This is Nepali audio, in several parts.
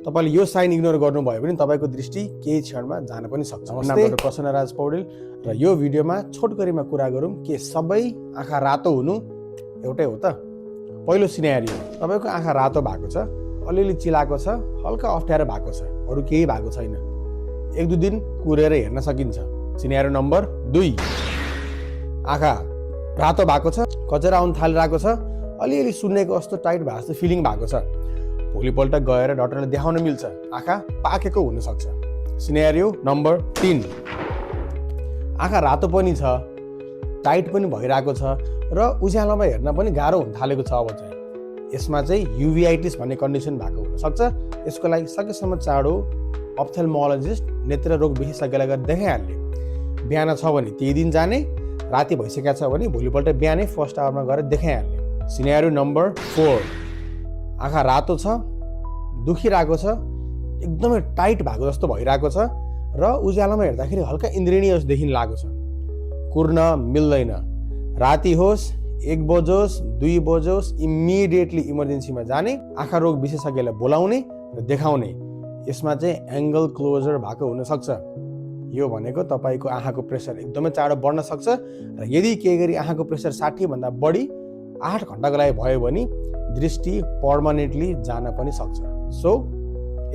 तपाईले यो साइन इग्नोर गर्नुभयो भने तपाईको दृष्टि केही क्षणमा जान पनि सक्छ। नमस्ते, प्रसन्नराज पौडेल र यो भिडियोमा छोटकरीमा कुरा गरौँ के सबै आँखा रातो हुनु एउटै हो त। पहिलो सिनेरियो, तपाईको आँखा रातो भएको छ, अलिअलि चिलाएको छ, हल्का अप्ठ्यारो भएको छ, अरु केही भएको छैन, 1-2 दिन कुरेर हेर्न सकिन्छ। सिनेरियो नम्बर 2, आँखा रातो भएको छ, कचरा आउन थालिरहेको छ, अलिअलि सुन्नेको जस्तो टाइट भएको जस्तो फिलिङ भएको छ, भोलिपल्ट गएर डाक्टरले देखाउन मिल्छ, आँखा पाकेको हुन सक्छ। सिनेरियो नम्बर 3, आँखा रातो पनि छ, टाइट पनि भइरहेको छ र उज्यालोमा हेर्न पनि गाह्रो हुन थालेको छ। अब चाहिँ यसमा चाहिँ युभिआइटिस भन्ने कन्डिसन भएको हुन सक्छ। यसको लागि सकेसम्म चाँडो अप्थेल्मोलोजिस्ट नेत्र रोग विशेषज्ञलाई गएर देखाइहाल्ने। बिहान छ भने त्यही दिन जाने, राति भइसकेको छ भने भोलिपल्ट बिहानै फर्स्ट आवरमा गएर देखाइहाल्ने। सिनेरियो नम्बर 4, आँखा रातो छ, दुखिरहेको छ, एकदमै टाइट भएको जस्तो भइरहेको छ र उज्यालोमा हेर्दाखेरि हल्का इन्द्रिणी जस्तो देखिन लागेको छ, कुर्न मिल्दैन, राति होस् 1 बजोस् 2 बजोस् इमिडिएटली इमर्जेन्सीमा जाने, आँखा रोग विशेषज्ञलाई बोलाउने र देखाउने। यसमा चाहिँ एङ्गल क्लोजर भएको हुनसक्छ। यो भनेको तपाईँको आँखाको प्रेसर एकदमै चाँडो बढ्न सक्छ र यदि केही गरी आँखाको प्रेसर 60 भन्दा बढी 8 घण्टाको लागि भयो भने दृष्टि पर्मानेन्टली जान पनि सक्छ। सो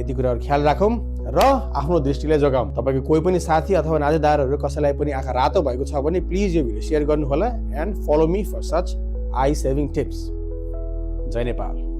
यति कुराहरू ख्याल राखौँ र आफ्नो दृष्टिलाई जोगाउँ। तपाईँको कोही पनि साथी अथवा नातेदारहरू कसैलाई पनि आँखा रातो भएको छ भने प्लिज यो भिडियो सेयर गर्नु होला and follow me for such I saving tips. जय नेपाल।